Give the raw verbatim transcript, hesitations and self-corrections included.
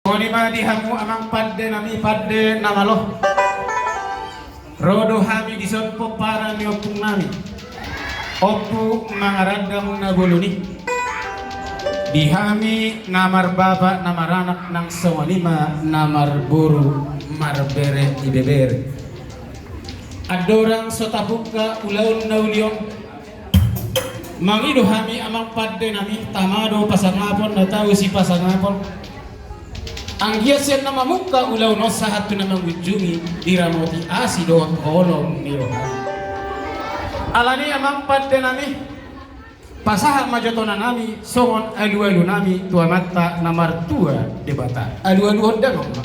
Songon i ma di hamu amang pande nami, pande na malo. Ro do hami dison pomparan ni ompung nami, Ompu Mangarandang na bolon i. Di hami na marbapa na maranak nang songon i ma na marboru marbere ibebere. Andorang so tapungka ulaon na uli on, mangido hami amang pande nami, tama do pasangapon na tau sipasangapon. Anggiat sian na mamungka ulaon on sahat tu na mangunjungi, diramoti asi dohot holong ni roha. Alani amang pande nami, pasahat ma jotona nami songon alualu nami tu Amanta na martua Debata. Alualuhon damang ma.